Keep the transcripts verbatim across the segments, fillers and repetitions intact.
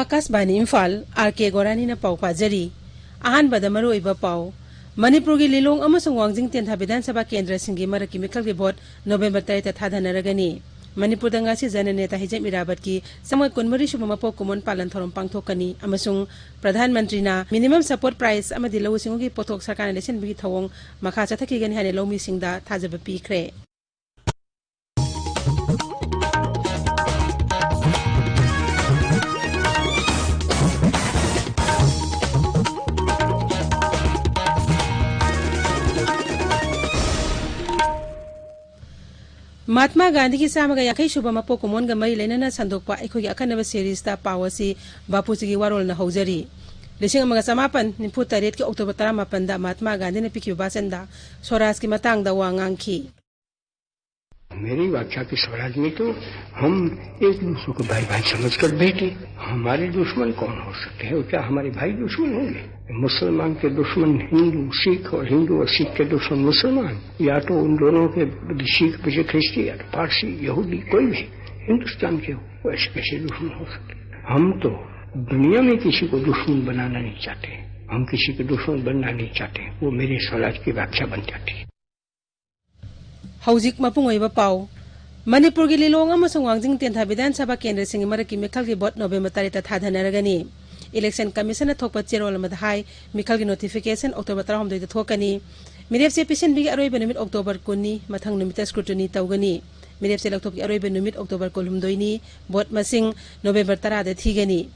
ꯑꯥꯀꯥꯁꯕꯥꯅꯤ Imphal, R ꯀꯦ ꯒꯣꯔꯥꯅꯤꯅ ꯄꯥꯎ ꯄꯥꯖꯔꯤ꯫ ꯑꯍꯥꯟꯕꯗ ꯃꯔꯨꯑꯣꯏꯕ ꯄꯥꯎ꯫ ꯃꯅꯤꯄꯨꯔꯒꯤ ꯂꯤꯂꯣꯡ ꯑꯃꯁꯨꯡ ꯋꯥꯡꯖꯤꯡ ꯇꯦꯟꯊꯥ ꯕꯤꯙꯥꯟ ꯁꯚꯥ ꯀꯦꯟꯗ꯭ꯔꯁꯤꯡꯒꯤ ꯃꯔꯛꯀꯤ ꯃꯤꯈꯜꯒꯤ ꯚꯣꯠ ꯅꯣꯕꯦꯝꯕꯔ ꯇꯔꯦꯠꯇ ꯊꯥꯗꯅꯔꯒꯅꯤ꯫ ꯃꯅꯤꯄꯨꯔꯗ ꯉꯁꯤ ꯖꯅꯅꯦꯇꯥ ꯍꯤꯖꯝ ꯏꯔꯥꯕꯠꯀꯤ ꯆꯥꯝꯃꯉꯥ ꯀꯨꯟꯃꯔꯤ ꯁꯨꯕ ꯃꯄꯣꯛ ꯀꯨꯝꯑꯣꯟ ꯄꯥꯂꯟ ꯊꯧꯔꯝ ꯄꯥꯡꯊꯣꯛꯀꯅꯤ ꯑꯃꯁꯨꯡ ꯄ꯭ꯔꯙꯥꯟ ꯃꯟꯇ꯭ꯔꯤꯅ ꯃꯤꯅꯤꯃꯝ ꯁꯄꯣꯔꯠ ꯄ꯭ꯔꯥꯏꯁ ꯑꯃꯗꯤ ꯂꯧꯎ ꯁꯤꯡꯎꯒꯤ ꯄꯣꯠꯊꯣꯛ ꯁꯔꯀꯥꯔꯅ ꯂꯩꯁꯤꯟꯕꯒꯤ ꯊꯧꯑꯣꯡ ꯃꯈꯥ ꯆꯠꯊꯈꯤꯒꯅꯤ ꯍꯥꯏꯅ ꯂꯧꯃꯤꯁꯤꯡꯗ ꯊꯥꯖꯕ ꯄꯤꯈ꯭ꯔꯦ꯫ ꯃꯍꯥꯠꯃꯥ ꯒꯥꯟꯙꯤꯒꯤ ꯆꯥꯝꯃꯒ ꯌꯥꯡꯈꯩ ꯁꯨꯕ ꯃꯄꯣꯛ ꯀꯨꯝꯑꯣꯟꯒ ꯃꯔꯤ ꯂꯩꯅꯅ ꯁꯟꯗꯣꯛꯄ ꯑꯩꯈꯣꯏꯒꯤ ꯑꯈꯟꯅꯕ ꯁꯦꯔꯤꯁꯇ ꯄꯥꯎ ꯑꯁꯤ ꯕꯥꯄꯨꯖꯤꯒꯤ ꯋꯥꯔꯣꯜꯅ ꯍꯧꯖꯔꯤ꯫ ꯂꯤꯁꯤꯡ ꯑꯃꯒ ꯆꯃꯥꯄꯟ ꯅꯤꯐꯨ ꯇꯔꯦꯠꯀꯤ ꯑꯣꯛꯇꯣꯕꯔ ꯇꯔꯥꯃꯥꯄꯟꯗ ꯃꯍꯥꯠꯃꯥ ꯒꯥꯟꯙꯤꯅ ꯄꯤꯈꯤꯕ ꯚꯥꯁꯟꯗ ꯁ꯭ꯋꯔꯥꯖꯀꯤ ꯃꯇꯥꯡꯗ ꯋꯥ ꯉꯥꯡꯈꯤ꯫ मेरी व्याख्या के स्वराज में तो हम एक दूसरे को भाई भाई समझकर बैठे। हमारे दुश्मन कौन हो सकते हैं और क्या हमारे भाई दुश्मन होंगे? मुसलमान के दुश्मन हिंदू सिख और हिंदू और सिख के दुश्मन मुसलमान, या तो उन दोनों के सिख मुझे ख्रिस्ती या तो पारसी यहूदी कोई भी हिंदुस्तान के हो, वो ऐसे कैसे दुश्मन हो सकते हैं? हम तो दुनिया में किसी को दुश्मन बनाना नहीं चाहते, हम किसी को दुश्मन बनना नहीं चाहते। वो मेरे स्वराज की व्याख्या बन जाती है। ꯍꯧꯖꯤꯛ ꯃꯄꯨꯡ ꯑꯣꯏꯕ ꯄꯥꯎ꯫ ꯃꯅꯤꯄꯨꯔꯒꯤ ꯂꯤꯂꯣꯡ ꯑꯃꯁꯨꯡ ꯋꯥꯡꯖꯤꯡ ꯇꯦꯟꯊꯥ ꯕꯤꯙꯥꯟ ꯁꯚꯥ ꯀꯦꯟꯗ꯭ꯔꯁꯤꯡꯒꯤ ꯃꯔꯛꯀꯤ ꯃꯤꯈꯜꯒꯤ ꯚꯣꯠ ꯅꯣꯕꯦꯝꯕꯔ ꯇꯔꯦꯠꯇ ꯊꯥꯗꯅꯔꯒꯅꯤ꯫ ꯏꯂꯦꯛꯁꯟ ꯀꯃꯤꯁꯟꯅ ꯊꯣꯛꯄ ꯆꯦꯔꯣꯜ ꯑꯃꯗ ꯍꯥꯏ, ꯃꯤꯈꯜꯒꯤ ꯅꯣꯇꯤꯐꯤꯀꯦꯁꯟ ꯑꯣꯛꯇꯣꯕꯔ ꯇꯔꯥꯍꯨꯝꯗꯣꯏꯗ ꯊꯣꯛꯀꯅꯤ꯫ ꯃꯤꯔꯦꯞꯆꯦ ꯄꯤꯁꯤꯟꯕꯒꯤ ꯑꯔꯣꯏꯕ ꯅꯨꯃꯤꯠ ꯑꯣꯛꯇꯣꯕꯔ ꯀꯨꯟꯅꯤ꯫ ꯃꯊꯪ ꯅꯨꯃꯤꯠꯇ ꯁ꯭ꯀ꯭ꯔꯨꯇꯤꯅꯤ ꯇꯧꯒꯅꯤ꯫ ꯃꯤꯔꯦꯞꯆꯦ ꯂꯧꯊꯣꯛꯄꯒꯤ ꯑꯔꯣꯏꯕ ꯅꯨꯃꯤꯠ ꯑꯣꯛꯇꯣꯕꯔ ꯀꯨꯟꯍꯨꯝꯗꯣꯏꯅꯤ꯫ ꯚꯣꯠ ꯃꯁꯤꯡ ꯅꯣꯕꯦꯝꯕꯔ ꯇꯔꯥꯗ ꯊꯤꯒꯅꯤ꯫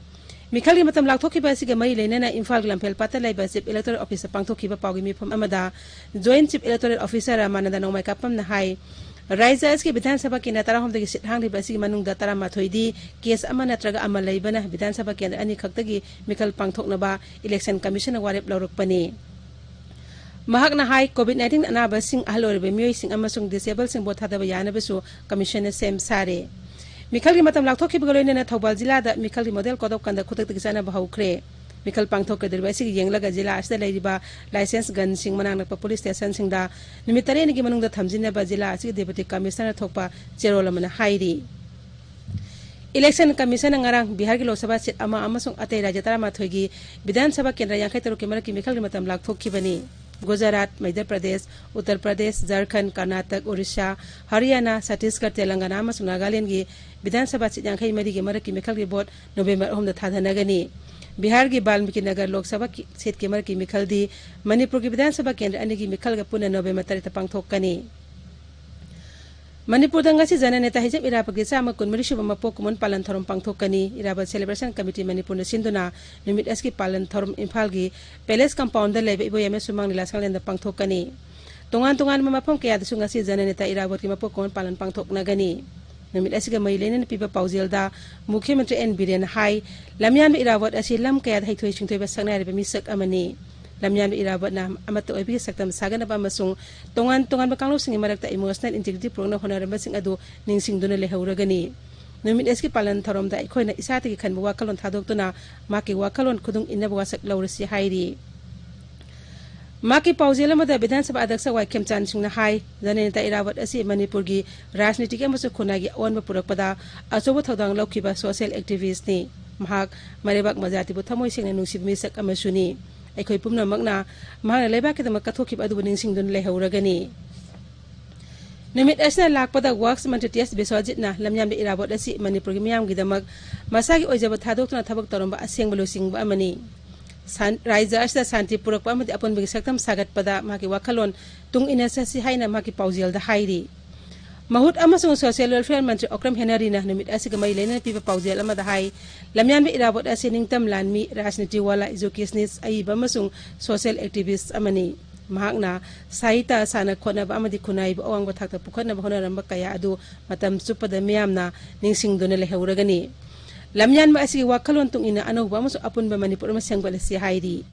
ꯃꯤꯈꯜꯒꯤ ꯃꯇꯝ ꯂꯥꯎꯊꯣꯛꯈꯤꯕ ꯑꯁꯤꯒ ꯃꯔꯤ ꯂꯩꯅꯅ ꯏꯝꯐꯥꯜꯒꯤ ꯂꯝꯐꯦꯜ ꯄꯥꯠꯇ ꯂꯩꯕ ꯆꯤꯐ ꯏꯂꯦꯛꯇꯣꯔꯦꯜ ꯑꯣꯐꯤꯁꯇ ꯄꯥꯡꯊꯣꯛꯈꯤꯕ ꯄꯥꯎꯒꯤ ꯃꯤꯐꯝ ꯑꯃꯗ joint chief electoral officer Ramanand ꯅꯣꯡꯃꯥꯏꯀꯥꯄꯝꯅ ꯍꯥꯏ, ꯔꯥꯖ꯭ꯌ ꯑꯁꯤꯒꯤ ꯕꯤꯙꯥꯟ ꯁꯚꯥ ꯀꯦꯟꯗ꯭ꯔ ꯇꯔꯥꯍꯨꯝꯗꯣꯏꯒꯤ ꯁꯤꯠ ꯍꯥꯡꯂꯤꯕ ꯑꯁꯤꯒꯤ ꯃꯅꯨꯡꯗ ꯇꯔꯥꯃꯥꯊꯣꯏꯗꯤ ꯀꯦꯁ ꯑꯃ ꯅꯠꯇ꯭ꯔꯒ ꯑꯃ ꯂꯩꯕꯅ ꯕꯤꯙꯥꯟ ꯁꯚꯥ ꯀꯦꯟꯗ꯭ꯔ ꯑꯅꯤꯈꯛꯇꯒꯤ ꯃꯤꯈꯜ ꯄꯥꯡꯊꯣꯛꯅꯕ ꯏꯂꯦꯛꯁꯟ ꯀꯃꯤꯁꯟꯅ ꯋꯥꯔꯦꯞ ꯂꯧꯔꯛꯄꯅꯤ꯫ ꯃꯍꯥꯛꯅ ꯍꯥꯏ, ꯀꯣꯚꯤꯗ ꯅꯥꯏꯟꯇꯤꯟ ꯑꯅꯥꯕꯁꯤꯡ, ꯑꯍꯜ ꯑꯣꯏꯔꯕ ꯃꯤꯑꯣꯏꯁꯤꯡ ꯑꯃꯁꯨꯡ ꯗꯤꯁꯦꯕꯜꯁꯤꯡ ꯚꯣꯠ ꯊꯥꯗꯕ ꯌꯥꯅꯕꯁꯨ ꯀꯃꯤꯁꯟꯅ ꯁꯦꯝ ꯁꯥꯔꯦ꯫ ꯃꯤꯈꯜꯒꯤ ꯃꯇꯝ ꯂꯥꯎꯊꯣꯛꯈꯤꯕꯒ ꯂꯣꯏꯅꯅ ꯊꯧꯕꯥꯜ ꯖꯤꯂꯥꯗ ꯃꯤꯈꯜꯒꯤ ꯃꯣꯗꯦꯜ ꯀꯣꯗ ꯑꯣꯐ ꯀꯟꯗꯛ ꯈꯨꯗꯛꯇꯒꯤ ꯆꯠꯅꯕ ꯍꯧꯈ꯭ꯔꯦ꯫ ꯃꯤꯈꯜ ꯄꯥꯡꯊꯣꯛꯀꯗꯧꯔꯤꯕ ꯑꯁꯤꯒꯤ ꯌꯦꯡꯂꯒ ꯖꯤꯂꯥ ꯑꯁꯤꯗ ꯂꯩꯔꯤꯕ ꯂꯥꯏꯁꯦꯟꯁ ꯒꯟꯁꯤꯡ ꯃꯅꯥꯛ ꯅꯛꯄ ꯄꯨꯂꯤꯁ ꯁ꯭ꯇꯦꯁꯟꯁꯤꯡꯗ ꯅꯨꯃꯤꯠ ꯇꯔꯦꯠꯅꯤꯒꯤ ꯃꯅꯨꯡꯗ ꯊꯝꯖꯤꯟꯅꯕ ꯖꯤꯂꯥ ꯑꯁꯤꯒꯤ ꯗꯦꯄꯨꯇꯤ ꯀꯃꯤꯁꯅꯔꯅ ꯊꯣꯛꯄ ꯆꯦꯔꯣꯜ ꯑꯃꯅ ꯍꯥꯏꯔꯤ꯫ Election Commission ꯅ ꯉꯔꯥꯡ ꯕꯤꯍꯥꯔꯒꯤ ꯂꯣꯛ ꯁꯚꯥ ꯁꯤꯠ ꯑꯃ ꯑꯃꯁꯨꯡ ꯑꯇꯩ ꯔꯥꯖ꯭ꯌ ꯇꯔꯥꯃꯥꯊꯣꯏꯒꯤ ꯕꯤꯙꯥꯟ ꯁꯚꯥ ꯀꯦꯟꯗ꯭ꯔ ꯌꯥꯡꯈꯩ ꯇꯔꯨꯛꯀꯤ ꯃꯔꯛꯀꯤ ꯃꯤꯈꯜꯒꯤ ꯃꯇꯝ ꯂꯥꯎꯊꯣꯛꯈꯤꯕꯅꯤ꯫ ꯒꯨꯖꯔꯥꯠ, ꯃꯙ꯭ꯌ ꯄ꯭ꯔꯗꯦꯁ, ꯎꯠꯇꯔ ꯄ꯭ꯔꯗꯦꯁ, ꯖꯔꯈꯟꯗ, ꯀꯔꯅꯥꯇꯛ, ꯑꯣꯔꯤꯁꯥ, ꯍꯔꯤꯌꯥꯅꯥ, ꯆꯇꯤꯁꯒꯔ, ꯇꯦꯂꯪꯒꯥꯅꯥ ꯑꯃꯁꯨꯡ ꯅꯥꯒꯥꯂꯦꯟꯗꯒꯤ ꯕꯤꯙꯥꯟ ꯁꯚꯥ ꯁꯤꯠ ꯌꯥꯡꯈꯩ ꯃꯔꯤꯒꯤ ꯃꯔꯛꯀꯤ ꯃꯤꯈꯜꯒꯤ ꯚꯣꯠ ꯅꯣꯕꯦꯝꯕꯔ ꯑꯍꯨꯝꯗ ꯊꯥꯗꯅꯒꯅꯤ꯫ ꯕꯤꯍꯥꯔꯒꯤ ꯕꯥꯜꯃꯤꯀꯤ ꯅꯒꯔ ꯂꯣꯛ ꯁꯚꯥ ꯀꯤ-, ꯁꯤꯠꯀꯤ ꯃꯔꯛꯀꯤ ꯃꯤꯈꯜꯗꯤ ꯃꯅꯤꯄꯨꯔꯒꯤ ꯕꯤꯙꯥꯟ ꯁꯚꯥ ꯀꯦꯟꯗ꯭ꯔ ꯑꯅꯤꯒꯤ ꯃꯤꯈꯜꯒ ꯄꯨꯟꯅ ꯅꯣꯕꯦꯝꯕꯔ ꯇꯔꯦꯠꯇ ꯄꯥꯡꯊꯣꯛꯀꯅꯤ꯫ ꯃꯅꯤꯄꯨꯔꯗ ꯉꯁꯤ ꯖꯅꯅꯦꯇꯥ ꯍꯤꯖꯝ ꯏꯔꯥꯕꯣꯠꯀꯤ ꯆꯥꯝꯃ ꯀꯨꯟꯃꯔꯤ ꯁꯨꯕ ꯃꯄꯣꯛ ꯀꯨꯝꯑꯣꯟ ꯄꯥꯂꯟ ꯊꯧꯔꯝ ꯄꯥꯡꯊꯣꯛꯀꯅꯤ꯫ ꯏꯔꯥꯕꯣꯠ ꯁꯦꯂꯦꯕ꯭ꯔꯦꯁꯟ ꯀꯃꯤꯇꯤ ꯃꯅꯤꯄꯨꯔꯅ ꯁꯤꯟꯗꯨꯅ ꯅꯨꯃꯤꯠ ꯑꯁꯤꯒꯤ ꯄꯥꯂꯟ ꯊꯧꯔꯝ ꯏꯝꯐꯥꯜꯒꯤ ꯄꯦꯂꯦꯁ ꯀꯝꯄꯥꯎꯟꯗ ꯂꯩꯕ ꯏꯕꯣꯌꯥꯏꯃ ꯁꯨꯃꯥꯡ ꯂꯤꯂꯥ ꯁꯪꯂꯦꯟꯗ ꯄꯥꯡꯊꯣꯛꯀꯅꯤ꯫ ꯇꯣꯉꯥꯟ ꯇꯣꯉꯥꯟꯕ ꯃꯐꯝ ꯀꯌꯥꯗꯁꯨ ꯉꯁꯤ ꯖꯅꯅꯦꯇꯥ ꯏꯔꯥꯕꯣꯠꯀꯤ ꯃꯄꯣꯛ ꯀꯨꯝꯑꯣꯟ ꯄꯥꯂꯟ ꯄꯥꯡꯊꯣꯛꯅꯒꯅꯤ꯫ ꯅꯨꯃꯤꯠ ꯑꯁꯤꯒ ꯃꯔꯤ ꯂꯩꯅꯅ ꯄꯤꯕ ꯄꯥꯎꯖꯦꯜꯗ ꯃꯨꯈ꯭ꯌ ꯃꯟꯇ꯭ꯔꯤ ꯑꯦꯟ ꯕꯤꯔꯦꯟꯅ ꯍꯥꯏ, ꯂꯝꯌꯥꯟꯕ ꯏꯔꯥꯕꯣꯠ ꯑꯁꯤ ꯂꯝ ꯀꯌꯥꯗ ꯍꯩꯊꯣꯏ ꯁꯤꯡꯊꯣꯏꯕ ꯁꯛꯅꯥꯏꯔꯕ ꯃꯤꯁꯛ ꯑꯃꯅꯤ꯫ ꯂꯝꯌꯥꯟꯕ ꯏꯔꯥꯕꯣꯠꯅ ꯑꯃꯠꯇ ꯑꯣꯏꯕꯒꯤ ꯁꯛꯇꯝ ꯁꯥꯒꯠꯅꯕ ꯑꯃꯁꯨꯡ ꯇꯣꯉꯥꯟ ꯇꯣꯉꯥꯟꯕ ꯀꯥꯡꯂꯨꯞꯁꯤꯡꯒꯤ ꯃꯔꯛꯇ emotional integrity ꯄꯨꯔꯛꯅꯕ ꯍꯣꯠꯅꯔꯝꯕꯁꯤꯡ ꯑꯗꯨ ꯅꯤꯡꯁꯤꯡꯗꯨꯅ ꯂꯩꯍꯧꯔꯒꯅꯤ꯫ ꯅꯨꯃꯤꯠ ꯑꯁꯤꯒꯤ ꯄꯥꯂꯟ ꯊꯧꯔꯝꯗ ꯑꯩꯈꯣꯏꯅ ꯏꯁꯥꯗꯒꯤ ꯈꯟꯕ ꯋꯥꯈꯜꯂꯣꯟ ꯊꯥꯗꯣꯛꯇꯨꯅ ꯃꯍꯥꯛꯀꯤ ꯋꯥꯈꯜꯂꯣꯟ ꯈꯨꯗꯨꯡ ꯏꯟꯅꯕ ꯋꯥꯁꯛ ꯂꯧꯔꯁꯤ ꯍꯥꯏꯔꯤ꯫ ꯃꯍꯥꯛꯀꯤ ꯄꯥꯎꯖꯦꯜ ꯑꯃꯗ ꯕꯤꯙꯥꯟ ꯁꯚꯥ ꯑꯗ꯭ꯌꯛꯁ ꯋꯥꯏ ꯈꯦꯝꯆꯥꯟ ꯁꯤꯡꯅ ꯍꯥꯏ, ꯖꯅꯅꯦꯇꯥ ꯏꯔꯥꯕꯣꯠ ꯑꯁꯤ ꯃꯅꯤꯄꯨꯔꯒꯤ ꯔꯥꯖꯅꯤꯇꯤꯒꯤ ꯑꯃꯁꯨꯡ ꯈꯨꯟꯅꯥꯏꯒꯤ ꯑꯑꯣꯟꯕ ꯄꯨꯔꯛꯄꯗ ꯑꯆꯧꯕ ꯊꯧꯗꯥꯡ ꯂꯧꯈꯤꯕ social activistꯅꯤ꯫ ꯃꯍꯥꯛ ꯃꯔꯩꯕꯥꯛ ꯃꯖꯥꯇꯤꯕꯨ ꯊꯃꯣꯏ ꯁꯦꯡꯅ ꯅꯨꯡꯁꯤꯕ ꯃꯤꯁꯛ ꯑꯃꯁꯨꯅꯤ꯫ ꯑꯩꯈꯣꯏ ꯄꯨꯝꯅꯃꯛꯅ ꯃꯍꯥꯛꯅ ꯂꯩꯕꯥꯛꯀꯤꯗꯃꯛ ꯀꯠꯊꯣꯛꯈꯤꯕ ꯑꯗꯨꯕꯨ ꯅꯤꯡꯁꯤꯡꯗꯨꯅ ꯂꯩꯍꯧꯔꯒꯅꯤ꯫ ꯅꯨꯃꯤꯠ ꯑꯁꯤꯅ ꯂꯥꯛꯄꯗ ꯋꯥꯛꯁ ꯃꯟꯇ꯭ꯔꯤ ꯇꯤ ꯑꯦꯁ ꯕꯤꯁ꯭ꯋꯥꯖꯤꯠꯅ ꯂꯝꯌꯥꯟꯕ ꯏꯔꯥꯕꯣꯠ ꯑꯁꯤ ꯃꯅꯤꯄꯨꯔꯒꯤ ꯃꯤꯌꯥꯝꯒꯤꯗꯃꯛ ꯃꯁꯥꯒꯤ ꯑꯣꯏꯖꯕ ꯊꯥꯗꯣꯛꯇꯨꯅ ꯊꯕꯛ ꯇꯧꯔꯝꯕ ꯑꯁꯦꯡꯕ ꯂꯨꯆꯤꯡꯕ ꯑꯃꯅꯤ꯫ ꯁꯥꯟ-, ꯔꯥꯖ꯭ꯌ ꯑꯁꯤꯗ ꯁꯥꯟꯇꯤ ꯄꯨꯔꯛꯄ ꯑꯃꯗꯤ ꯑꯄꯨꯟꯕꯒꯤ ꯁꯛꯇꯝ ꯁꯥꯒꯠꯄꯗ ꯃꯍꯥꯛꯀꯤ ꯋꯥꯈꯜꯂꯣꯟ ꯇꯨꯡ ꯏꯟꯅ ꯆꯠꯁꯤ ꯍꯥꯏꯅ ꯃꯍꯥꯛꯀꯤ ꯄꯥꯎꯖꯦꯜꯗ ꯍꯥꯏꯔꯤ꯫ ꯃꯍꯨꯠ ꯑꯃꯁꯨꯡ social welfare ꯃꯟꯇ꯭ꯔꯤ ꯑꯣꯀ꯭ꯔꯝ ꯍꯦꯅꯔꯤꯅ ꯅꯨꯃꯤꯠ ꯑꯁꯤꯒ ꯃꯔꯤ ꯂꯩꯅꯅ ꯄꯤꯕ ꯄꯥꯎꯖꯦꯜ ꯑꯃꯗ ꯍꯥꯏ, ꯂꯝꯌꯥꯟꯕ ꯏꯔꯥꯕꯣꯠ ꯑꯁꯤ ꯅꯤꯡꯇꯝ ꯂꯥꯟꯃꯤ, ꯔꯥꯖꯅꯤꯇꯤ ꯋꯥꯂꯥ, educationist, ꯑꯏꯕ ꯑꯃꯁꯨꯡ social activist ꯑꯃꯅꯤ꯫ ꯃꯍꯥꯛꯅ ꯁꯥꯍꯤꯇ꯭ꯌ, ꯁꯥꯟꯅ ꯈꯣꯠꯅꯕ ꯑꯃꯗꯤ ꯈꯨꯟꯅꯥꯏꯕꯨ ꯑꯋꯥꯡꯕ ꯊꯥꯛꯇ ꯄꯨꯈꯠꯅꯕ ꯍꯣꯠꯅꯔꯝꯕ ꯀꯌꯥ ꯑꯗꯨ ꯃꯇꯝ ꯆꯨꯞꯄꯗ ꯃꯤꯌꯥꯝꯅ ꯅꯤꯡꯁꯤꯡꯗꯨꯅ ꯂꯩꯍꯧꯔꯒꯅꯤ꯫ ꯂꯝꯌꯥꯟꯕ ꯑꯁꯤꯒꯤ ꯋꯥꯈꯜꯂꯣꯟ ꯇꯨꯡ ꯏꯟꯅ ꯑꯅꯧꯕ ꯑꯃꯁꯨꯡ ꯑꯄꯨꯟꯕ ꯃꯅꯤꯄꯨꯔ ꯑꯃ ꯁꯦꯝꯒꯠꯂꯁꯤ ꯍꯥꯏꯔꯤ꯫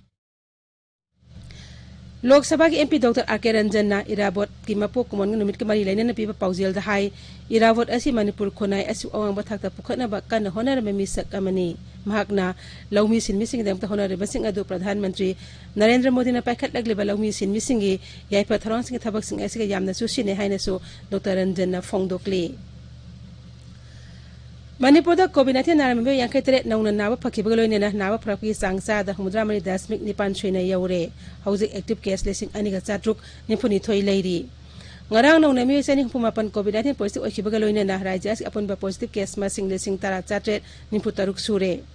ꯂꯣꯛ ꯁꯚꯥꯒꯤ ꯑꯦꯝ ꯄꯤ ꯗꯣꯛꯇꯔ ꯑꯥꯔ ꯀꯦ ꯔꯟꯖꯟꯅ ꯏꯔꯥꯕꯣꯠꯀꯤ ꯃꯄꯣꯛ ꯀꯨꯝꯑꯣꯟꯒꯤ ꯅꯨꯃꯤꯠꯀ ꯃꯔꯤ ꯂꯩꯅꯅ ꯄꯤꯕ ꯄꯥꯎꯖꯦꯜꯗ ꯍꯥꯏ, ꯏꯔꯥꯕꯣꯠ ꯑꯁꯤ ꯃꯅꯤꯄꯨꯔ ꯈꯨꯟꯅꯥꯏ ꯑꯁꯤ ꯑꯋꯥꯡꯕ ꯊꯥꯛꯇ ꯄꯨꯈꯠꯅꯕ ꯀꯟꯅ ꯍꯣꯠꯅꯔꯝꯕ ꯃꯤꯁꯛ ꯑꯃꯅꯤ꯫ ꯃꯍꯥꯛꯅ ꯂꯧꯃꯤ ꯁꯤꯟꯃꯤꯁꯤꯡꯒꯤꯗꯃꯛꯇ ꯍꯣꯠꯅꯔꯤꯕꯁꯤꯡ ꯑꯗꯨ ꯄ꯭ꯔꯙꯥꯟ ꯃꯟꯇ꯭ꯔꯤ ꯅꯔꯦꯟꯗ꯭ꯔ ꯃꯣꯗꯤꯅ ꯄꯥꯏꯈꯠꯂꯛꯂꯤꯕ ꯂꯧꯃꯤ ꯁꯤꯟꯃꯤꯁꯤꯡꯒꯤ ꯌꯥꯏꯐ ꯊꯧꯔꯥꯡꯁꯤꯡꯒꯤ ꯊꯕꯛꯁꯤꯡ ꯑꯁꯤꯒ ꯌꯥꯝꯅ ꯆꯨꯁꯤꯟꯅꯩ ꯍꯥꯏꯅꯁꯨ ꯗꯣꯛꯇꯔ ꯔꯟꯖꯟꯅ ꯐꯣꯡꯗꯣꯛꯂꯤ꯫ ꯃꯅꯤꯄꯨꯔꯗ COVID nineteen ꯅꯥꯔꯝꯕ ꯃꯤꯑꯣꯏ ꯌꯥꯡꯈꯩ ꯇꯔꯦꯠ ꯅꯧꯅ ꯅꯥꯕ ꯐꯈꯤꯕꯒ ꯂꯣꯏꯅꯅ ꯅꯥꯕ ꯐꯔꯛꯄꯒꯤ ꯆꯥꯡ ꯆꯥꯗ ꯍꯨꯝꯐꯨꯇꯔꯥ ꯃꯔꯤ ꯗꯁꯃꯤꯛ ꯅꯤꯄꯥꯟ ꯁꯨꯏꯅ ꯌꯧꯔꯦ꯫ ꯍꯧꯖꯤꯛ active case ꯂꯤꯁꯤꯡ ꯑꯅꯤꯒ ꯆꯥꯇ꯭ꯔꯨꯛ ꯅꯤꯐꯨ ꯅꯤꯊꯣꯏ ꯂꯩꯔꯤ꯫ ꯉꯔꯥꯡ ꯅꯧꯅ ꯃꯤꯑꯣꯏ ꯆꯅꯤ ꯍꯨꯝꯐꯨ ꯃꯥꯄꯟ COVID nineteen positive ꯑꯣꯏꯈꯤꯕꯒ ꯂꯣꯏꯅꯅ ꯔꯥꯖ꯭ꯌ ꯑꯁꯤꯒꯤ ꯑꯄꯨꯟꯕ positive case ꯃꯁꯤꯡ ꯂꯤꯁꯤꯡ ꯇꯔꯥ ꯆꯥꯇ꯭ꯔꯦꯠ ꯅꯤꯐꯨ ꯇꯔꯨꯛ ꯁꯨꯔꯦ꯫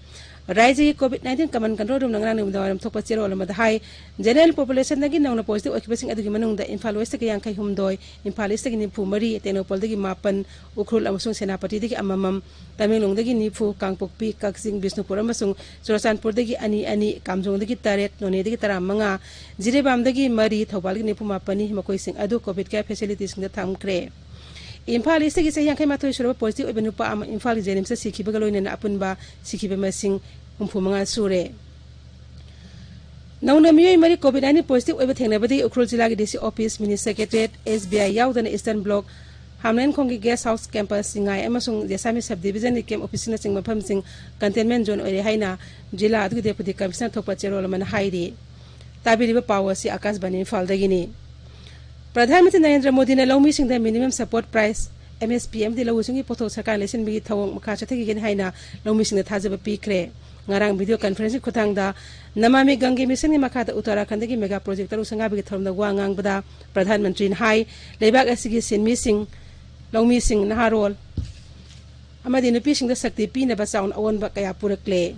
ꯔꯥꯖ꯭ꯌꯒꯤ COVID nineteen command control roomꯅ ꯉꯔꯥꯡ ꯅꯨꯃꯤꯗꯥꯡꯋꯥꯏꯔꯝ ꯊꯣꯛꯄ ꯆꯦꯔꯣꯜ ꯑꯃꯗ ꯍꯥꯏ, general populationꯗꯒꯤ ꯅꯧꯅ positive ꯑꯣꯏꯈꯤꯕꯁꯤꯡ ꯑꯗꯨꯒꯤ ꯃꯅꯨꯡꯗ ꯏꯝꯐꯥꯜ Westꯇꯒꯤ ꯌꯥꯡꯈꯩ ꯍꯨꯝꯗꯣꯏ, ꯏꯝꯐꯥꯜ Eastꯇꯒꯤ ꯅꯤꯐꯨ ꯃꯔꯤ, ꯇꯦꯡꯅꯧꯄꯜꯗꯒꯤ ꯃꯥꯄꯟ, ꯎꯈ꯭ꯔꯨꯜ ꯑꯃꯁꯨꯡ ꯁꯦꯅꯥꯄꯇꯤꯗꯒꯤ ꯑꯃꯃꯝ, ꯇꯃꯦꯡꯂꯣꯡꯗꯒꯤ ꯅꯤꯐꯨ, ꯀꯥꯡꯄꯣꯛꯄꯤ, ꯀꯛꯆꯤꯡ, ꯕꯤꯁꯅꯨꯄꯨꯔ ꯑꯃꯁꯨꯡ ꯆꯨꯔꯆꯥꯟꯄꯨꯔꯗꯒꯤ ꯑꯅꯤ ꯑꯅꯤ, ꯀꯥꯝꯖꯣꯡꯗꯒꯤ ꯇꯔꯦꯠ, ꯅꯣꯅꯦꯗꯒꯤ ꯇꯔꯥꯃꯉꯥ, ꯖꯤꯔꯤꯕꯥꯝꯗꯒꯤ ꯃꯔꯤ, ꯊꯧꯕꯥꯜꯗꯒꯤ ꯅꯤꯐꯨ ꯃꯥꯄꯟꯅꯤ, ꯃꯈꯣꯏꯁꯤꯡ ꯑꯗꯨ COVID care facilityꯁꯤꯡꯗ ꯊꯝꯈ꯭ꯔꯦ꯫ ꯏꯝꯐꯥꯜ Eastꯇꯒꯤ ꯆꯍꯤ ꯌꯥꯡꯈꯩ ꯃꯥꯊꯣꯏ ꯁꯨꯔꯕ positive ꯑꯣꯏꯕ ꯅꯨꯄꯥ ꯑꯃ ꯏꯝꯐꯥꯜꯒꯤ JNIMSꯇ ꯁꯤꯈꯤꯕꯒ ꯂꯣꯏꯅꯅ ꯑꯄꯨꯟꯕ ꯁꯤꯈꯤꯕ ꯃꯁꯤꯡ ꯍꯨꯝꯐꯨ ꯃꯉꯥ ꯁꯨꯔꯦ꯫ ꯅꯧꯅ ꯃꯤꯑꯣꯏ ꯃꯔꯤ COVID nineteen positive ꯑꯣꯏꯕ ꯊꯦꯡꯅꯕꯗꯒꯤ ꯎꯈ꯭ꯔꯨꯜ ꯖꯤꯂꯥꯒꯤ DC office, mini secretariat, SBI ꯌꯥꯎꯗꯅ Eastern Block, ꯍꯥꯝꯂꯦꯟꯈꯣꯡꯒꯤ guest house campus, ꯁꯤꯡꯉꯥꯏ ꯑꯃꯁꯨꯡ ꯖꯦꯁꯥꯃꯤ subdivisionꯒꯤ camp officeꯅꯆꯤꯡꯕ ꯃꯐꯝꯁꯤꯡ containment zone ꯑꯣꯏꯔꯦ ꯍꯥꯏꯅ ꯖꯤꯂꯥ ꯑꯗꯨꯒꯤ Deputy Commissioner ꯊꯣꯛꯄ ꯆꯦꯔꯣꯜ ꯑꯃꯅ ꯍꯥꯏꯔꯤ꯫ ꯇꯥꯕꯤꯔꯤꯕ ꯄꯥꯎ ꯑꯁꯤ ꯑꯥꯀꯥꯁꯕꯥꯅꯤ ꯏꯝꯐꯥꯜꯗꯒꯤꯅꯤ꯫ ꯄ꯭ꯔꯙꯥꯟ ꯃꯟꯇ꯭ꯔꯤ ꯅꯔꯦꯟꯗ꯭ꯔ ꯃꯣꯗꯤꯅ ꯂꯧꯃꯤꯁꯤꯡꯗ minimum support price, MSP, ꯑꯃꯗꯤ ꯂꯧꯎ ꯁꯤꯡꯎꯒꯤ ꯄꯣꯠꯊꯣꯛ ꯁꯔꯀꯥꯔꯅ ꯂꯩꯁꯤꯟꯕꯒꯤ ꯊꯧꯑꯣꯡ ꯃꯈꯥ ꯆꯠꯊꯈꯤꯒꯅꯤ ꯍꯥꯏꯅ ꯂꯧꯃꯤꯁꯤꯡꯗ ꯊꯥꯖꯕ ꯄꯤꯈ꯭ꯔꯦ꯫ ꯉꯔꯥꯡ video conferenceꯀꯤ ꯈꯨꯠꯊꯥꯡꯗ ꯅꯃꯥꯃꯤ ꯒꯪꯒꯦ missionꯒꯤ ꯃꯈꯥꯗ ꯎꯠꯇꯔꯥꯈꯟꯗꯒꯤ mega project ꯇꯔꯨꯛ ꯁꯪꯒꯥꯕꯒꯤ ꯊꯧꯔꯝꯗ ꯋꯥ ꯉꯥꯡꯕꯗ ꯄ꯭ꯔꯙꯥꯟ ꯃꯟꯇ꯭ꯔꯤꯅ ꯍꯥꯏ, ꯂꯩꯕꯥꯛ ꯑꯁꯤꯒꯤ ꯁꯤꯟꯃꯤꯁꯤꯡ, ꯂꯧꯃꯤꯁꯤꯡ, ꯅꯍꯥꯔꯣꯜ ꯑꯃꯗꯤ ꯅꯨꯄꯤꯁꯤꯡꯗ ꯁꯛꯇꯤ ꯄꯤꯅꯕ ꯆꯥꯎꯅ ꯑꯑꯣꯟꯕ ꯀꯌꯥ ꯄꯨꯔꯛꯂꯦ꯫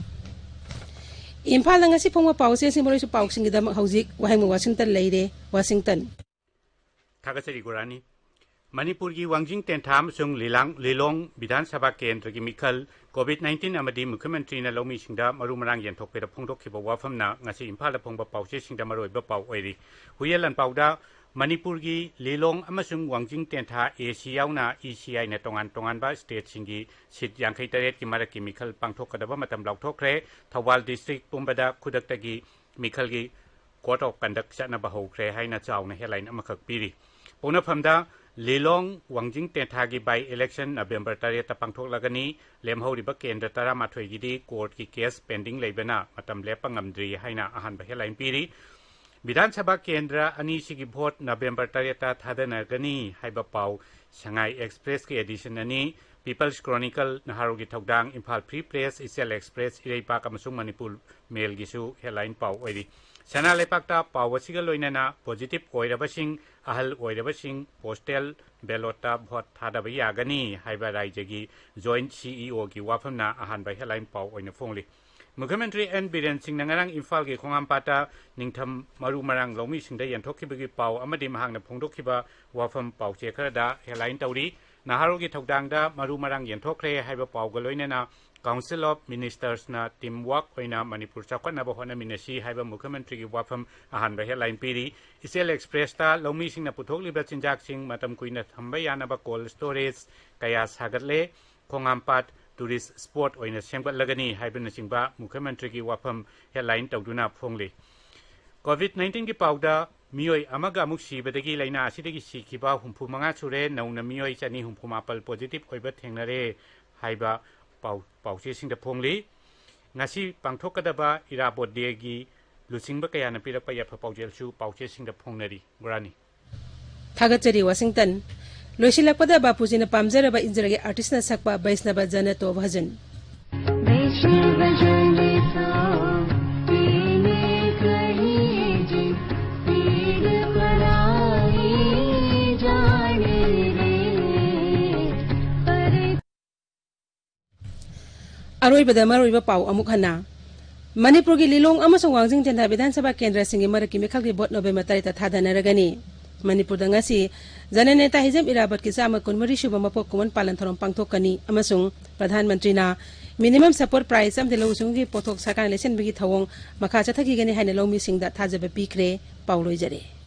ꯏꯝꯐꯥꯜꯗ ꯉꯁꯤ ꯐꯣꯡꯕ ꯄꯥꯎꯆꯦꯁꯤꯡ ꯃꯔꯣꯏꯁꯨ ꯄꯥꯎꯁꯤꯡꯒꯤꯗꯃꯛ ꯍꯧꯖꯤꯛ ꯋꯥꯍꯦꯡꯕꯝ ꯋꯥꯁꯤꯡꯇꯟ ꯂꯩꯔꯦ꯫ ꯋꯥꯁꯤꯡꯇꯟ꯫ ꯊꯥꯒꯠꯆꯔꯤ ꯒꯣꯔꯥꯅꯤ꯫ ꯃꯅꯤꯄꯨꯔꯒꯤ ꯋꯥꯡꯖꯤꯡ ꯇꯦꯟꯊꯥ ꯑꯃꯁꯨꯡ ꯂꯤꯂꯥꯡ-, ꯂꯤꯂꯣꯡ ꯕꯤꯙꯥꯟ ꯁꯚꯥ ꯀꯦꯟꯗ꯭ꯔꯒꯤ ꯃꯤꯈꯜ COVID nineteen ꯑꯃꯗꯤ ꯃꯨꯈ꯭ꯌ ꯃꯟꯇ꯭ꯔꯤꯅ ꯂꯧꯃꯤꯁꯤꯡꯗ ꯃꯔꯨ ꯃꯔꯥꯡ ꯌꯦꯟꯊꯣꯛꯄꯗ ꯐꯣꯡꯗꯣꯛꯈꯤꯕ ꯋꯥꯐꯝꯅ ꯉꯁꯤ ꯏꯝꯐꯥꯜꯗ ꯐꯣꯡꯕ ꯄꯥꯎꯆꯦꯁꯤꯡꯗ ꯃꯔꯨꯑꯣꯏꯕ ꯄꯥꯎ ꯑꯣꯏꯔꯤ꯫ ꯍꯨꯏꯌꯦꯟ ꯂꯥꯟꯄꯥꯎꯗ ꯃꯅꯤꯄꯨꯔꯒꯤ ꯂꯤꯂꯣꯡ ꯑꯃꯁꯨꯡ ꯋꯥꯡꯖꯤꯡ ꯇꯦꯟꯊꯥ AC ꯌꯥꯎꯅ ECIꯅ ꯇꯣꯉꯥꯟ ꯇꯣꯉꯥꯟꯕ stateꯁꯤꯡꯒꯤ seat ꯌꯥꯡꯈꯩ ꯇꯔꯦꯠꯀꯤ ꯃꯔꯛꯀꯤ ꯃꯤꯈꯜ ꯄꯥꯡꯊꯣꯛꯀꯗꯕ ꯃꯇꯝ ꯂꯥꯎꯊꯣꯛꯈ꯭ꯔꯦ꯫ ꯊꯧꯕꯥꯜ district ꯄꯨꯝꯕꯗ ꯈꯨꯗꯛꯇꯒꯤ ꯃꯤꯈꯜꯒꯤ code of conduct ꯆꯠꯅꯕ ꯍꯧꯈ꯭ꯔꯦ ꯍꯥꯏꯅ ꯆꯥꯎꯅ headline ꯑꯃꯈꯛ ꯄꯤꯔꯤ꯫ ꯄꯣꯛꯅꯐꯝꯗ ꯂꯤꯂꯣꯡ ꯋꯥꯡꯖꯤꯡ ꯇꯦꯟꯊꯥꯒꯤ by election November ꯇꯔꯦꯠꯇ ꯄꯥꯡꯊꯣꯛꯂꯒꯅꯤ꯫ ꯂꯦꯝꯍꯧꯔꯤꯕ ꯀꯦꯟꯗ꯭ꯔ ꯇꯔꯥꯃꯥꯊꯣꯏꯒꯤꯗꯤ courtꯀꯤ case pending ꯂꯩꯕꯅ ꯃꯇꯝ ꯂꯦꯞꯄ ꯉꯝꯗ꯭ꯔꯤ ꯍꯥꯏꯅ ꯑꯍꯥꯟꯕ headline ꯄꯤꯔꯤ꯫ ꯕꯤꯙꯥꯟ ꯁꯚꯥ ꯀꯦꯟꯗ꯭ꯔ ꯑꯅꯤꯁꯤꯒꯤ vote November ꯇꯔꯦꯠꯇ ꯊꯥꯗꯅꯒꯅꯤ ꯍꯥꯏꯕ ꯄꯥꯎ ꯁꯉꯥꯏ Expressꯀꯤ edition ꯑꯅꯤ, People's Chronicle, ꯅꯍꯥꯔꯣꯜꯒꯤ ꯊꯧꯗꯥꯡ, ꯏꯝꯐꯥꯜ ꯐ꯭ꯔꯤ ꯄ꯭ꯔꯦꯁ, ꯏꯆꯦꯜ ꯑꯦꯛꯁꯄ꯭ꯔꯦꯁ, ꯏꯔꯩꯄꯥꯛ ꯑꯃꯁꯨꯡ ꯃꯅꯤꯄꯨꯔ ꯃꯦꯜꯒꯤꯁꯨ ꯍꯦꯗꯂꯥꯏꯟ ꯄꯥꯎ ꯑꯣꯏꯔꯤ꯫ ꯁꯅꯥ ꯂꯩꯄꯥꯛꯇ ꯄꯥꯎ ꯑꯁꯤꯒ ꯂꯣꯏꯅꯅ ꯄꯣꯖꯤꯇꯤꯚ ꯑꯣꯏꯔꯕꯁꯤꯡ, ꯑꯍꯜ ꯑꯣꯏꯔꯕꯁꯤꯡ ꯄꯣꯁꯇꯦꯜ ꯕꯦꯂꯣꯠꯇ ꯚꯣꯠ ꯊꯥꯗꯕ ꯌꯥꯒꯅꯤ ꯍꯥꯏꯕ ꯔꯥꯏꯖ꯭ꯌꯒꯤ ꯖꯣꯏꯟꯠ ꯁꯤꯏꯑꯣꯒꯤ ꯋꯥꯐꯝꯅ ꯑꯍꯥꯟꯕ ꯍꯦꯗꯂꯥꯏꯟ ꯄꯥꯎ ꯑꯣꯏꯅ ꯐꯣꯡꯂꯤ꯫ ꯃꯨꯈ꯭ꯌ ꯃꯟꯇ꯭ꯔꯤ ꯑꯦꯟ ꯕꯤꯔꯦꯟ ꯁꯤꯡꯅ ꯉꯔꯥꯡ ꯏꯝꯐꯥꯜꯒꯤ ꯈꯣꯡꯍꯥꯝꯄꯥꯠꯇ ꯅꯤꯡꯊꯝ ꯃꯔꯨ ꯃꯔꯥꯡ ꯂꯧꯃꯤꯁꯤꯡꯗ ꯌꯦꯟꯊꯣꯛꯈꯤꯕꯒꯤ ꯄꯥꯎ ꯑꯃꯗꯤ ꯃꯍꯥꯛꯅ ꯐꯣꯡꯗꯣꯛꯈꯤꯕ ꯋꯥꯐꯝ ꯄꯥꯎꯆꯦ ꯈꯔꯗ ꯍꯦꯗꯂꯥꯏꯟ ꯇꯧꯔꯤ꯫ ꯅꯍꯥꯔꯣꯜꯒꯤ ꯊꯧꯗꯥꯡꯗ ꯃꯔꯨ ꯃꯔꯥꯡ ꯌꯦꯟꯊꯣꯛꯈ꯭ꯔꯦ ꯍꯥꯏꯕ ꯄꯥꯎꯒ ꯂꯣꯏꯅꯅ Council of Ministersꯅ team work ꯑꯣꯏꯅ ꯃꯅꯤꯄꯨꯔ ꯆꯥꯎꯈꯠꯅꯕ ꯍꯣꯠꯅꯃꯤꯟꯅꯁꯤ ꯍꯥꯏꯕ ꯃꯨꯈ꯭ꯌ ꯃꯟꯇ꯭ꯔꯤꯒꯤ ꯋꯥꯐꯝ ꯑꯍꯥꯟꯕ ꯍꯦꯗꯂꯥꯏꯟ ꯄꯤꯔꯤ꯫ ꯏꯆꯦꯜ ꯑꯦꯛꯁꯄ꯭ꯔꯦꯁꯇ ꯂꯧꯃꯤꯁꯤꯡꯅ ꯄꯨꯊꯣꯛꯂꯤꯕ ꯆꯤꯟꯖꯥꯛꯁꯤꯡ ꯃꯇꯝ ꯀꯨꯏꯅ ꯊꯝꯕ ꯌꯥꯅꯕ ꯀꯣꯜ ꯁ꯭ꯇꯣꯔꯦꯖ ꯀꯌꯥ ꯁꯥꯒꯠꯂꯦ, ꯈꯣꯡꯍꯥꯝꯄꯥꯠ ꯇꯨꯔꯤꯁ ꯁ꯭ꯄꯣꯠ ꯑꯣꯏꯅ ꯁꯦꯝꯒꯠꯂꯒꯅꯤ ꯍꯥꯏꯕꯅꯆꯤꯡꯕ ꯃꯨꯈ꯭ꯌ ꯃꯟꯇ꯭ꯔꯤꯒꯤ ꯋꯥꯐꯝ ꯍꯦꯗꯂꯥꯏꯟ ꯇꯧꯗꯨꯅ ꯐꯣꯡꯂꯤ꯫ ꯀꯣꯚꯤꯗ ꯅꯥꯏꯟꯇꯤꯟꯒꯤ ꯄꯥꯎꯗ ꯃꯤꯑꯣꯏ ꯑꯃꯒ ꯑꯃꯨꯛ ꯁꯤꯕꯗꯒꯤ ꯂꯥꯏꯅꯥ ꯑꯁꯤꯗꯒꯤ ꯁꯤꯈꯤꯕ ꯍꯨꯝꯐꯨ ꯃꯉꯥ ꯁꯨꯔꯦ, ꯅꯧꯅ ꯃꯤꯑꯣꯏ ꯆꯅꯤ ꯍꯨꯝꯐꯨ ꯃꯥꯄꯜ ꯄꯣꯖꯤꯇꯤꯚ ꯑꯣꯏꯕ ꯊꯦꯡꯅꯔꯦ ꯍꯥꯏꯕ ꯄꯥꯎ, ꯄꯥꯎꯆꯦꯁꯤꯡꯗ ꯐꯣꯡꯂꯤ꯫ ꯉꯁꯤ ꯄꯥꯡꯊꯣꯛꯀꯗꯕ ꯏꯔꯥꯕꯣꯠ ꯗꯦꯒꯤ ꯂꯨꯆꯤꯡꯕ ꯀꯌꯥꯅ ꯄꯤꯔꯛꯄ ꯌꯥꯏꯐ ꯄꯥꯎꯖꯦꯜꯁꯨ ꯄꯥꯎꯆꯦꯁꯤꯡꯗ ꯐꯣꯡꯅꯔꯤ꯫ ꯒꯣꯔꯥꯅꯤ꯫ ꯊꯥꯒꯠꯆꯔꯤ, ꯋꯥꯁꯤꯡꯇꯟ꯫ ꯂꯣꯏꯁꯤꯜꯂꯛꯄꯗ ꯕꯥꯄꯨꯖꯤꯅ ꯄꯥꯝꯖꯔꯕ ꯏꯟꯗꯤꯔꯥꯒꯤ ꯑꯥꯔꯇꯤꯁꯅ ꯁꯛꯄ ꯕꯩꯁꯅꯕ ꯖꯅ ꯇꯣ ꯚꯖꯟ꯫ वैष्णव जन तो तेने कही जिन पीर पराई जाने रे। पर ꯑꯔꯣꯏꯕꯗ ꯃꯔꯨꯑꯣꯏꯕ ꯄꯥꯎ ꯑꯃꯨꯛ ꯍꯟꯅ꯫ ꯃꯅꯤꯄꯨꯔꯒꯤ ꯂꯤꯂꯣꯡ ꯑꯃꯁꯨꯡ ꯋꯥꯡꯖꯤꯡ ꯇꯦꯟꯊꯥ ꯕꯤꯙꯥꯟ ꯁꯚꯥ ꯀꯦꯟꯗ꯭ꯔꯁꯤꯡꯒꯤ ꯃꯔꯛꯀꯤ ꯃꯤꯈꯜꯒꯤ ꯚꯣꯠ ꯅꯣꯕꯦꯝꯕꯔ ꯇꯔꯦꯠꯇ ꯊꯥꯗꯅꯔꯒꯅꯤ꯫ ꯃꯅꯤꯄꯨꯔꯗ ꯉꯁꯤ ꯖꯅꯅꯦꯇꯥ ꯍꯤꯖꯝ ꯏꯔꯥꯕꯠꯀꯤ ꯆꯥꯝꯃ ꯀꯨꯟꯃꯔꯤ ꯁꯨꯕ ꯃꯄꯣꯛ ꯀꯨꯝꯑꯣꯟ ꯄꯥꯂꯟ ꯊꯧꯔꯝ ꯄꯥꯡꯊꯣꯛꯀꯅꯤ ꯑꯃꯁꯨꯡ ꯄ꯭ꯔꯙꯥꯟ ꯃꯟꯇ꯭ꯔꯤꯅ minimum support price ꯑꯃꯗꯤ ꯂꯧꯎ ꯁꯤꯡꯎꯒꯤ ꯄꯣꯠꯊꯣꯛ ꯁꯔꯀꯥꯔꯅ ꯂꯩꯁꯤꯟꯕꯒꯤ ꯊꯧꯑꯣꯡ ꯃꯈꯥ ꯆꯠꯊꯈꯤꯒꯅꯤ ꯍꯥꯏꯅ ꯂꯧꯃꯤꯁꯤꯡꯗ ꯊꯥꯖꯕ ꯄꯤꯈ꯭ꯔꯦ꯫ ꯄꯥꯎ ꯂꯣꯏꯖꯔꯦ꯫